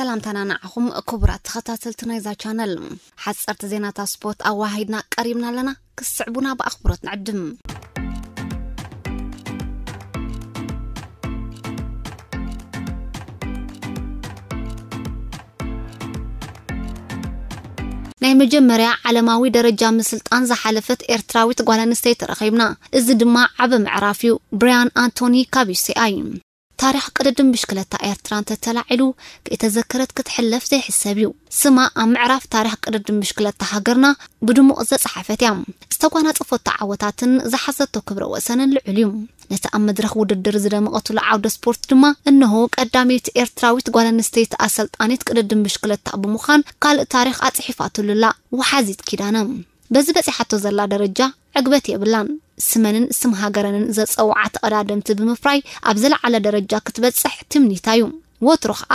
ሰላምታና ንዓኹም ክቡራት ተኸታተልቲ ናይዛ ቻነል። ሓፀርቲ ዜናታት ስፖርት ኣዋሂድና ቀሪብና ኣለና፣ ክስዕቡና ብኣኽብሮት ንዕድም። ናይ መጀመርያ ዓለማዊ ደረጃ ምስልጣን ዝሓለፈት ኤርትራዊት ጓል ኣንስተይቲ ረኺብና። እዚ ድማ ዓቢ ምዕራፍ እዩ። ብሪያን ኣንቶኒ ካብ ዩ ሲ ኣይ። ታሪኽ ቅድድም ብሽክለታ ኤርትራ እንተተላዒሉ ከይተዘከረት ክትሕለፍ ዘይሕሰብ እዩ። ስማ ኣብ ምዕራፍ ታሪኽ ቅድድም ብሽክለታ ሃገርና ብድሙቕ ዘጸሓፈት እያ። ዝተጓናጸፈቶ ዓወታትን ዝሓዘቶ ክብረ ወሰንን ልዑል እዩ። ነቲ ኣብ መድረኽ ውድድር ዝደመቐትሉ ዓውደ ስፖርት ድማ እነሆ ቀዳመይቲ ኤርትራዊት ጓል ኣንስተይቲ ኣሰልጣኒት ቅድድም ብሽክለታ ብምዃን ካልእ ታሪኽ ኣጽሒፋትሉ ኣላ። ወሓዚት ኪዳነ። በዚ በጺሓቶ ዘላ ደረጃ ዕግበት የብላን። ስመንን ስም ሃገረንን ዘጸውዓ ተቐዳደምቲ ብምፍራይ ኣብ ዝለዓለ ደረጃ ክትበጽሕ ትምኒታ እዩ። ወትሩ ኸኣ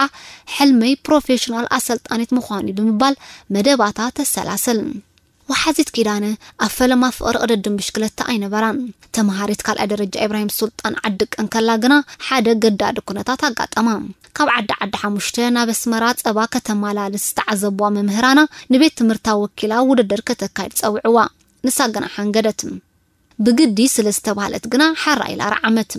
ሕልመይ ፕሮፌሽናል ኣሰልጣኒት ምዃን እዩ ብምባል መደባታ ተሰላስል። ወሓዚት ኪዳነ ኣብ ፈለማ ፍቕሪ ቅድድም ብሽክለታ ኣይነበራን። ተምሃሪት ካልኣይ ደረጃ ኢብራሂም ሱልጣን ዓዲ ቀንከላ ግና ሓደ ገዳዲ ኩነታት ኣጋጠማ። ካብ ዓዲ ዓዲ ሓሙሽተ ናብ ኣስመራ ጸባ ከተመላልስ ዝተዓዘብዋ መምህራና ንቤት ትምህርታ ወኪላ ውድድር ከተካይድ ጸውዕዋ። ንሳ ግና ሓንገደት። ብግዲ ስለ ዝተባህለት ግና ሓራ ኢላ ረዓመት።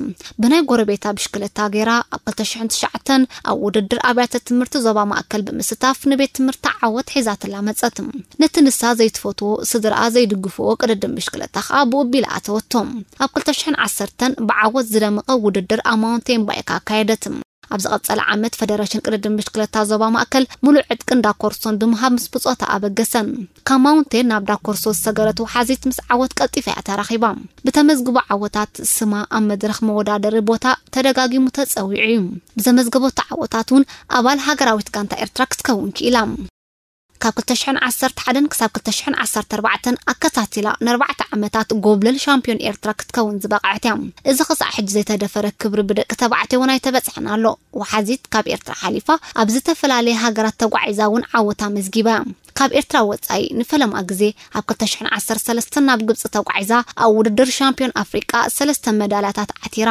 ብናይ ጎረቤታ ብሽክለታ ገይራ ኣብ ክልተ ሽሕን ትሽዓተን ኣብ ውድድር ኣብያተ ትምህርቲ ዞባ ማእከል ብምስታፍ ንቤት ትምህርታ ዓወት ሒዛትላ መጸት። ነቲ ንሳ ዘይትፈትዎ፣ ስድራኣ ዘይድግፍዎ ቅድድም ብሽክለታ ከኣ ብኡ ኣቢላ ኣተወቶ። ኣብ ክልተ ሽሕን ዓሰርተን ብዓወት ዝደመቐ ውድድር ኣብ ማውንቴን ባይክ ኣካየደት። ኣብ ዝቐጸለ ዓመት ፈደረሽን ቅድድም ብሽክለታ ዞባ ማእከል ሙሉእ ዕጥቅን ዳኮርሶን ብምሃብ ምስ ብጾታ ኣበገሰ። ካብ ማውንቴን ናብ ዳኮርሶ ዝሰገረት ወሓዚት ምስ ዓወት ቀልጢፋ እያ ተራኺባ። ብተመዝግቦ ዓወታት ስማ ኣብ መድረኽ መወዳደሪ ቦታ ተደጋጊሙ ተጸዊዑ እዩ። ብዘመዝገበቶ ዓወታት እውን ኣባል ሃገራዊት ጋንታ ኤርትራ ክትከውን ክኢላ። ካብ ክልተ ሽሕን ዓሰርተ ሓደን ክሳብ ክልተ ሽሕን ዓሰርተ ኣርባዕተን ኣከታቲላ ንኣርባዕተ ዓመታት ጎብለል ሻምፒዮን ኤርትራ ክትከውን ዝበቕዐት እያ። እዚ ክሳዕ ሕጂ ዘይተደፈረ ክብሪ ብደቂ ተባዕትዮ እውን ኣይተበጽሐን ኣሎ። ወሓዚት ካብ ኤርትራ ሓሊፋ ኣብ ዝተፈላለየ ሃገራት ተጓዒዛ እውን ዓወት ኣመዝጊባ እያ። ካብ ኤርትራ ወጻኢ ንፈለማ ግዜ ኣብ ክልተ ሽሕን ዓሰርተ ሰለስተን ናብ ግብጺ ተጓዒዛ ኣብ ውድድር ሻምፒዮን ኣፍሪቃ ሰለስተ መዳልያታት ዓቲራ።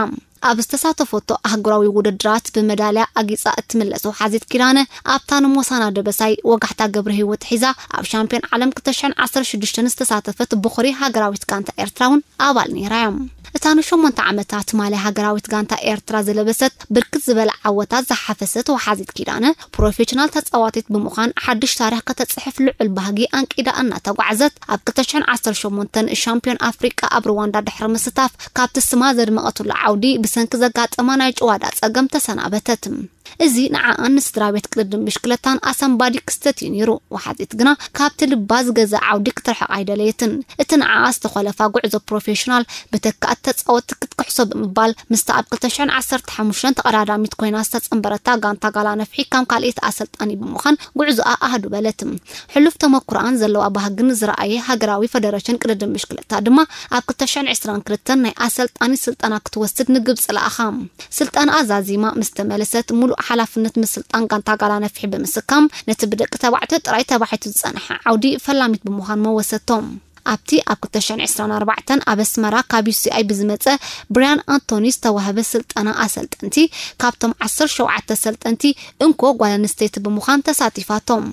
ኣብ ዝተሳተፈቶ ኣህጉራዊ ውድድራት ብመዳልያ ኣጊጻ እትምለስ ወሓዚት ኪዳነ ኣብታ ንሞሳና ደበሳይ ወጋሕታ ገብረ ህይወት ሒዛ ኣብ ሻምፒዮን ዓለም ክልተ ሽሕን ዓሰርተ ሽዱሽተን ዝተሳተፈት ብኹሪ ሃገራዊት ጋንታ ኤርትራ እውን ኣባል ነይራ እያ። እታ ንሸሞንተ ዓመታት ማልያ ሃገራዊት ጋንታ ኤርትራ ዝለበሰት ብርክት ዝበለ ዓወታት ዝሓፈሰት ወሓዚት ኪዳነ ፕሮፌሽናል ተጻዋቲት ብምዃን ሓድሽ ታሪኽ ከተጽሕፍ ልዑል ባህጊ ኣንቂዳ እናተጓዕዘት ኣብ ክልተ ሽሕን ዓሰርተ ሸሞንተን ሻምፒዮን ኣፍሪቃ ኣብ ሩዋንዳ ድሕሪ ምስታፍ ካብቲ ስማ ዘድመቐትሉ ዓውዲ ብሰንኪ ዘጋጠማ ናይ ጭዋዳ ጸገም ተሰናበተት። እዚ ንዓኣን ንስድራ ቤት ቅድድም ብሽክለታን ኣሰንባዲ ክስተት እዩ ነይሩ። ወሓዚት ግና ካብቲ ልባ ዝገዝእ ዓውዲ ክትርሕቕ ኣይደለየትን። እቲ ንዓኣ ዝተኾለፋ ጉዕዞ ፕሮፌሽናል ብተካእቲ ተጻወትቲ ክትክሕሶ ብምባል ምስታ ኣብ ክልተ ሽሕን ዓሰርተ ሓሙሽተን ተቐዳዳሚት ኮይና ዝተጸንበረታ ጋንታ ጋላ ነፍሒ ከም ካልኣይቲ ኣሰልጣኒ ብምዃን ጉዕዞኣ ኣሃዱ በለት። ሕሉፍ ተመኩሮኣን ዘለዋ ባህግን ዝረኣየ ሃገራዊ ፈደረሽን ቅድድም ብሽክለታ ድማ ኣብ ክልተ ሽሕን ዕስራን ክልተን ናይ ኣሰልጣኒ ስልጠና ክትወስድ ንግብጺ ለኣኻ። ስልጠናኣ ዛዚማ ምስ ተመለሰት፣ ሙሉእ ሓላፍነት ምስልጣን ጋንታ ጋላ ነፍሒ ብምስካም፣ ነቲ ብደቂ ተባዕትዮ ጥራይ ተባሒቱ ዝጸንሐ ዓውዲ ፈላሚት ብምዃን መወሰቶ። ኣብቲ ኣብ ክልተ ሽሕን ዕስራን ኣርባዕተን ኣብ ኣስመራ ካብ ዩ ሲ ኣይ ብዝመጸ ብሪያን ኣንቶኒ ዝተዋህበ ስልጠና ኣሰልጠንቲ፣ ካብቶም ዓሰርተ ሸውዓተ ሰልጠንቲ እንኮ ጓል ኣንስተይቲ ብምዃን ተሳቲፋቶም።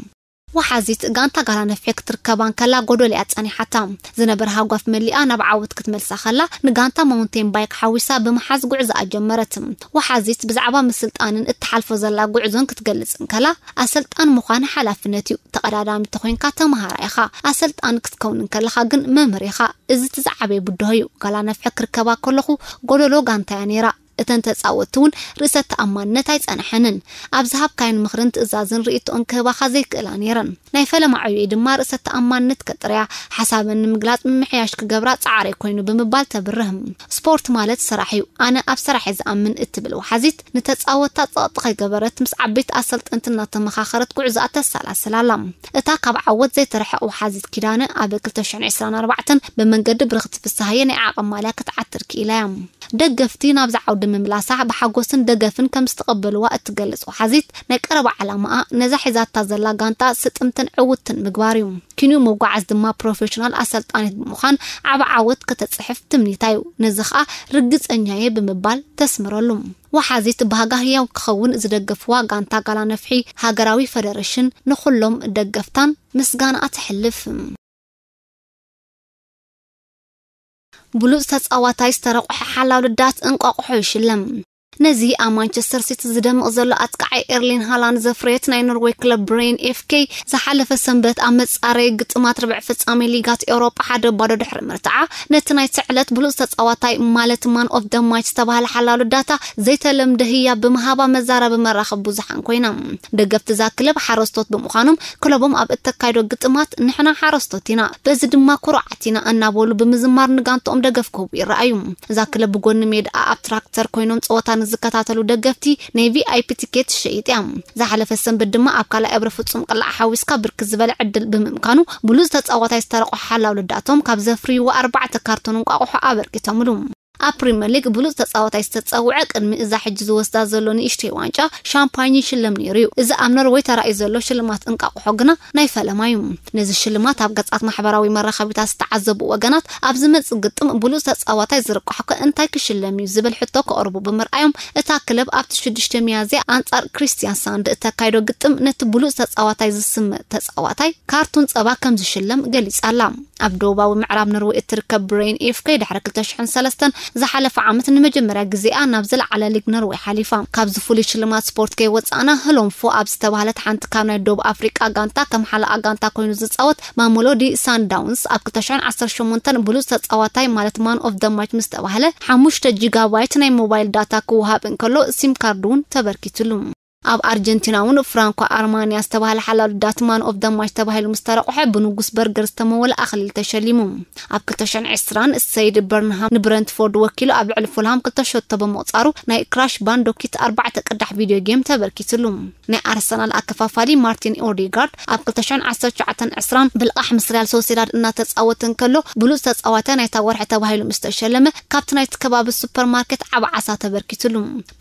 ወሓዚት ጋንታ ጋላ ነፍሒ ክትርከባ እንከላ ጎደሎ እያ ጸኒሓታ። ዝነበረ ሃጓፍ መሊኣ ናብ ዓወት ክትመልሳ ከላ፣ ንጋንታ ማውንቴን ባይክ ሓዊሳ ብምሓዝ ጉዕዞኣ ጀመረት። ወሓዚት ብዛዕባ ምስልጣንን እትሓልፎ ዘላ ጉዕዞን ክትገልጽ እንከላ፣ ኣሰልጣን ምዃን ሓላፍነት እዩ። ተቐዳዳሚ ተኾይንካ ተመሃራይ ኢኻ። ኣሰልጣን ክትከውን እንከለኻ ግን መምህር ኢኻ። እዚ እቲ ዝዓበየ ብድሆ እዩ። ጋላ ነፍሒ ክርከባ ከለኹ ጎደሎ ጋንታ እያ ነይራ። እተን ተጻወትቲ እውን ርእሰ ተኣማንነት ኣይጸንሐንን። ኣብ ዝሃብካየን ምኽርን ትእዛዝን ርእይቶኦን ክህባኻ ዘይክእላ ነይረን። ናይ ፈለማ ዕዮይ ድማ ርእሰ ተኣማንነት ከጥርያ፣ ሓሳበን ንምግላጽ ምምሕያሽ ክገብራ ጻዕረይ ኮይኑ ብምባል ተብርህ። ስፖርት ማለት ስራሕ እዩ። ኣነ ኣብ ስራሕ እየ ዝኣምን እትብል ወሓዚት፣ ንተጻወትታ ጸቕጢ ከይገበረት ምስ ዓበይቲ ኣሰልጠንቲ እናተመኻኸረት ጉዕዞኣ ተሰላስል ኣላ። እታ ካብ ዓወት ዘይትርሕቕ ወሓዚት ኪዳነ ኣብ ክልተ ሽሕን ዕስራን ኣርባዕተን ብመንገዲ ብርኽቲ ፍስሃየ ናይ ዓቐብ ማልያ ክትዓትር ክኢላ እያ። ደገፍቲ ናብዚ ዓውዲ ብምምላሳ ብሓጎስን ደገፍን ከም ዝተቐበልዋ እትገልጽ ወሓዚት፣ ናይ ቀረባ ዓላማኣ ነዛ ሒዛታ ዘላ ጋንታ ስጥምትን ዕውትን ምግባር እዩ። ኪንኡ ምጉዓዝ ድማ ፕሮፌሽናል ኣሰልጣኒት ብምዃን ዓቢ ዓወት ከተጽሕፍ ትምኒታ እዩ። ነዚ ኸኣ ርግጸኛ እየ ብምባል ተስምረሉ። ወሓዚት ባህጋ ህያው ክኸውን ዝደገፍዋ ጋንታ ጋላ ነፍሒ ሃገራዊ ፈደረሽን ንኹሎም ደገፍታን ምስጋና ተሕልፍ። ብሉጽ ተጻዋታይ ዝተረቑሐ ሓላው ልዳት እንቋቑሖ ይሽለም። ነዚ ኣብ ማንቸስተር ሲቲ ዝደምቕ ዘሎ ኣጥቃዓይ ኤርሊን ሃላንድ ዘፍረየት ናይ ኖርዌይ ክለብ ብሬን ኤፍኬ ዝሓለፈ ሰንበት ኣብ መጻረይ ግጥማት ርብዕ ፍጻሜ ሊጋት ኤውሮጳ ሓደ ባዶ ድሕሪ ምርትዓ፣ ነቲ ናይቲ ዕለት ብሉጽ ተጻዋታይ ማለት ማን ኦፍ ደ ማች ዝተባህለ ሓላው ልዳታ ዘይተለምደ ህያ ብምሃባ መዛረቢ መራኸብ ብዙሓን ኮይና። ደገፍቲ እዛ ክለብ ሓረስቶት ብምዃኖም ክለቦም ኣብ እተካይዶ ግጥማት ንሕና ሓረስቶት ኢና፣ በዚ ድማ ኩሩዓት ኢና እናበሉ ብምዝማር ንጋንትኦም ደገፍ ክህቡ ይረኣዩ። እዛ ክለብ ብጎኒ ሜዳ ኣብ ትራክተር ኮይኖም ጸወታ ንዝከታተሉ ደገፍቲ ናይ ቪኣይፒ ቲኬት ትሸይጥ እያ። ዝሓለፈ ሰንበት ድማ ኣብ ካልኣይ እብረ ፍጹም ቅላዕ ሓዊስካ ብርክት ዝበለ ዕድል ብምምካኑ ብሉጽ ተጻዋታይ ዝተረቑ ሓላው ልዳቶም ካብ ዘፍርይዎ ኣርባዕተ ካርቶን እንቋቑሖ ኣበርኪቶምሉ። ኣብ ፕሪምየር ሊግ ብሉጽ ተጻዋታይ ዝተጸውዐ ቅድሚ እዛ ሕጂ ዝወስዳ ዘሎ ንእሽተይ ዋንጫ ሻምፓኝ ይሽለም ነይሩ እዩ። እዚ ኣብ ኖርወይ ተራእዩ ዘሎ ሽልማት እንቋቑሖ ግና ናይ ፈለማ እዩ። ነዚ ሽልማት ኣብ ገጻት ማሕበራዊ መራኸቢታት ዝተዓዘቡ ወገናት፣ ኣብ ዝመጽእ ግጥም ብሉጽ ተጻዋታይ ዝርቋሕ ከ እንታይ ክሽለም እዩ ዝብል ሕቶ ከቕርቡ ብምርኣዮም፣ እታ ክለብ ኣብቲ ሽዱሽተ ሚያዝያ ኣንጻር ክሪስቲያን ሳንድ እተካይዶ ግጥም ነቲ ብሉጽ ተጻዋታይ ዝስመ ተጻዋታይ ካርቱን ጸባ ከም ዝሽለም ገሊጻ ኣላ። ኣብ ደቡባዊ ምዕራብ ኖርዌይ እትርከብ ብሬን ኤፍኬ ድሕሪ ክልተ ሽሕን ሰለስተን ዝሓለፈ ዓመት ንመጀመርያ ግዜኣ ናብ ዝለዓለ ሊግ ኖርዌይ ሓሊፋ። ካብዚ ፍሉይ ሽልማት ስፖርት ከይወጻእና፣ ህሎምፎ ኣብ ዝተባህለት ሓንቲ ካብ ናይ ደቡብ ኣፍሪቃ ጋንታ ከም ሓለኣ ጋንታ ኮይኑ ዝጻወት ማሞሎዲ ሳንዳውንስ ኣብ ክልተ ሽሕን ዓሰርተ ሸሞንተን ብሉጽ ተጻዋታይ ማለት ማን ኦፍ ደ ማች ምስ ተባህለ፣ ሓሙሽተ ጂጋባይት ናይ ሞባይል ዳታ ክወሃብ እንከሎ፣ ሲም ካርድ እውን ተበርኪትሉ። ኣብ ኣርጀንቲና እውን ፍራንኮ ኣርማንያ ዝተባህለ ሓላሉ ዳትማን ኦፍ ደ ማች ተባሂሉ ምስ ተረቑሐ፣ ብንጉስ በርገር ዝተመወለ ኣኽሊል ተሸሊሙ። ኣብ ክልተ ሽሕን ዕስራን ሰይድ በርንሃም ንብረንትፎርድ ወኪሉ ኣብ ልዕሊ ፉልሃም ክልተ ሸቶ ብምቕጻሩ፣ ናይ ክራሽ ባንዶኪት ኣርባዕተ ቅዳሕ ቪድዮ ጌም ተበርኪትሉ። ናይ ኣርሰናል ኣከፋፋሊ ማርቲን ኦዴጋርድ ኣብ ክልተ ሽሕን ዓሰርተ ትሽዓተን ዕስራን ብልቓሕ ምስ ሪያል ሶሴዳድ እናተጻወተ እንከሎ፣ ብሉጽ ተጻዋታይ ናይታ ወርሒ ተባሂሉ ምስ ተሸለመ፣ ካብቲ ናይቲ ከባቢ ሱፐርማርኬት ዓቢ ዓሳ ተበርኪትሉ።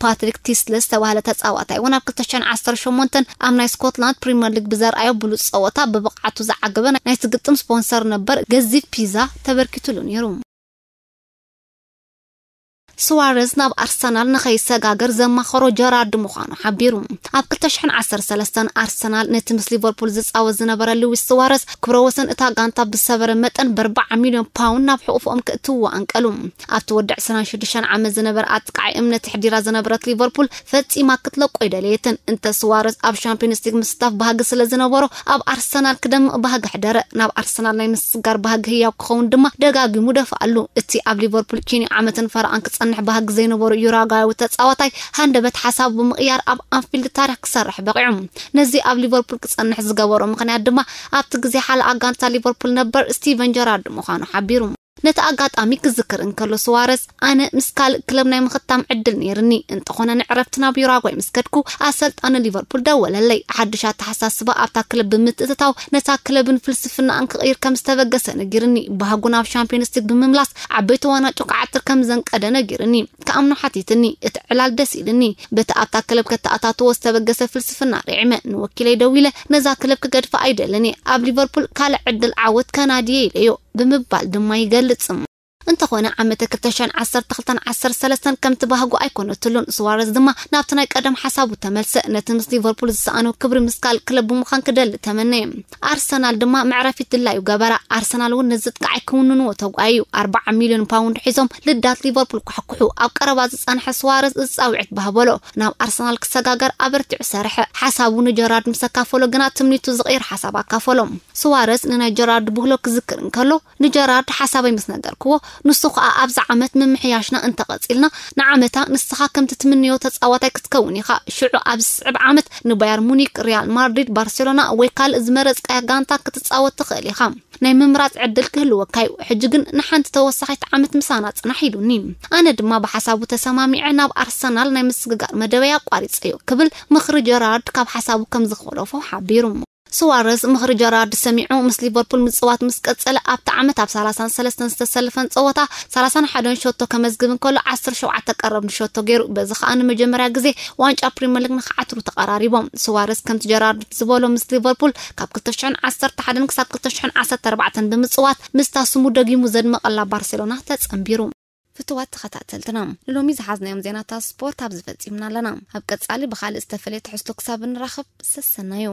ፓትሪክ ቲስለ ዝተባህለ ተጻዋታይ እውን ኣብ ክልተ ሽሕን ዓሰርተ ሸሞንተን ኣብ ናይ ስኮትላንድ ፕሪምየር ሊግ ብዘርኣዮ ብሉጽ ጸወታ ብብቕዓቱ ዝዓገበ ናይቲ ግጥም ስፖንሰር ነበር ገዚፍ ፒዛ ተበርኪትሉ ነይሩ። ሱዋረዝ ናብ ኣርሰናል ንኸይሰጋገር ዘማኸሮ ጀራርድ ምዃኑ ሓቢሩ። ኣብ ክልተ ሽሕን ዓሰርተ ሰለስተን ኣርሰናል ነቲ ምስ ሊቨርፑል ዝጻወት ዝነበረ ሉዊስ ሱዋረዝ ክብረ ወሰን እታ ጋንታ ብሰበረ መጠን ብኣርባዓ ሚልዮን ፓውንድ ናብ ሕቑፎኦም ክእትውዎ ኣንቀሉ። ኣብቲ ወዲ ዕስራን ሽዱሽተን ዓመት ዝነበረ ኣጥቃዓይ እምነት ኣሕዲራ ዝነበረት ሊቨርፑል ፈጺማ ክትለቆ ኣይደለየትን። እንተ ሱዋረዝ ኣብ ሻምፒዮንስ ሊግ ምስታፍ ባህጊ ስለ ዝነበሮ ኣብ ኣርሰናል ክደምቕ ባህጊ ኣሕደረ። ናብ ኣርሰናል ናይ ምስጋር ባህጊ ህያው ክኸውን ድማ ደጋጊሙ ደፍኣሉ። እቲ ኣብ ሊቨርፑል ኪንዮ ዓመትን ፈረቓን ክጸንሕ ባህጊ ዘይነበሮ ዩራጓያዊ ተጻዋታይ ሃንደበት ሓሳቡ ብምቕያር ኣብ ኣንፊልድ ታሪኽ ክሰርሕ በቒዑ። ነዚ ኣብ ሊቨርፑል ክጸንሕ ዝገበሮ ምኽንያት ድማ ኣብቲ ግዜ ሓለኣ ጋንታ ሊቨርፑል ነበር ስቲቨን ጀራርድ ምዃኑ ሓቢሩ። ነቲ ኣጋጣሚ ክዝክር እንከሎ ሱዋረዝ፣ ኣነ ምስ ካልእ ክለብ ናይ ምኽታም ዕድል ነይርኒ፣ እንተኾነ ንዕረፍቲ ናብ ዩራጓይ ምስ ከድኩ ኣሰልጣኒ ሊቨርፑል ደወለለይ። ሓድሽ ኣተሓሳስባ ኣብታ ክለብ ብምትእትታው ነታ ክለብን ፍልስፍናኣን ክቕይር ከም ዝተበገሰ ነጊርኒ። ባህጉ ናብ ሻምፒዮንስ ሊግ ብምምላስ ዓበይቲ ዋንጫ ክዓትር ከም ዘንቀደ ነጊርኒ። ክኣምኖ ሓቲትኒ። እቲ ዕላል ደስ ኢልኒ። በቲ ኣብታ ክለብ ከተኣታትዎ ዝተበገሰ ፍልስፍና ርዒመ ንወኪለይ ደዊለ፣ ነዛ ክለብ ክገድፋ ኣይደልን እየ። ኣብ ሊቨርፑል ካልእ ዕድል ዓወት ከናድየ ኢለዮ ብምባል ድማ ይገልጽ። እንተኾነ ዓመተ ክልተ ሽሕን ዓሰርተ ክልተን ዓሰርተ ሰለስተን ከምቲ ባህጉ ኣይኮነትሉን። ሱዋረዝ ድማ ናብቲ ናይ ቀደም ሓሳቡ ተመልሰ። ነቲ ምስ ሊቨርፑል ዝሰኣኖ ክብሪ ምስ ካልእ ክለብ ብምዃን ክደሊ ተመነየ። ኣርሰናል ድማ መዕረፊት ድላዩ ገበራ። ኣርሰናል እውን ነዚ ጥቃዓይ ክውንንዎ ተጓዩ። ኣርባዓ ሚልዮን ፓውንድ ሒዞም ልዳት ሊቨርፑል ኳሕኩሑ። ኣብ ቀረባ ዝጸንሐ ሱዋረዝ እዚ ጻውዒት ባህ በሎ። ናብ ኣርሰናል ክሰጋገር ኣበርቲዑ ሰርሐ። ሓሳቡ ንጀራርድ ምስ ኣካፈሎ ግና ትምኒቱ ዝቕይር ሓሳብ ኣካፈሎ። ሱዋረዝ ንናይ ጀራርድ ብህሎ ክዝክር እንከሎ፣ ንጀራርድ ሓሳበይ ምስ ነገርክዎ፣ ንሱ ኸኣ ኣብዚ ዓመት ምምሕያሽና እንተቐጺልና፣ ንዓመታ ንስኻ ከምቲ ትምንዮ ተጻዋታይ ክትከውን ኢኻ። ሽዑ ኣብ ዝስዕብ ዓመት ንባየር ሙኒክ፣ ሪያል ማድሪድ፣ ባርሴሎና ወይ ካልእ ዝመረጽካያ ጋንታ ክትጻወት ትኽእል ኢኻ። ናይ ምምራጽ ዕድል ክህልወካ እዩ። ሕጂ ግን ንሓንቲ ተወሳኺት ዓመት ምሳና ጽናሕ ኢሉኒ። ኣነ ድማ ብሓሳቡ ተሰማሚዐ ናብ ኣርሰናል ናይ ምስግጋር መደበይ ኣቋሪጸዮ ክብል ምኽሪ ጀራርድ ካብ ሓሳቡ ከም ዝኸለፎ ሓቢሩ። ሱዋረዝ ምኽሪ ጀራርድ ሰሚዑ ምስ ሊቨርፑል ምጽዋት ምስ ቀጸለ፣ ኣብቲ ዓመት ኣብ ሰላሳን ሰለስተን ዝተሰለፈን ጸወታ ሰላሳን ሓደን ሸቶ ከመዝግብ እንከሎ፣ ዓሰርተ ሸውዓተ ቀረብ ንሸቶ ገይሩ። በዚ ከኣ ንመጀመርያ ግዜ ዋንጫ ፕሪምየር ሊግ ንኽዓትሩ ተቐራሪቦም። ሱዋረዝ ከምቲ ጀራርድ ዝበሎ ምስ ሊቨርፑል ካብ ክልተ ሽሕን ዓሰርተ ሓደን ክሳብ ክልተ ሽሕን ዓሰርተ ኣርባዕተን ብምጽዋት ምስታ ስሙ ደጊሙ ዘድመቐላ ባርሴሎና ተጸንቢሩ። ፍትዋት ተኸታተልትና፣ ንሎሚ ዝሓዝናዮም ዜናታት ስፖርት ኣብዚ ፈጺምና ኣለና። ኣብ ቀጻሊ ብኻልእ ዝተፈለየ ትሕዝቶ ክሳብ እንራኸብ ሰሰናዩ።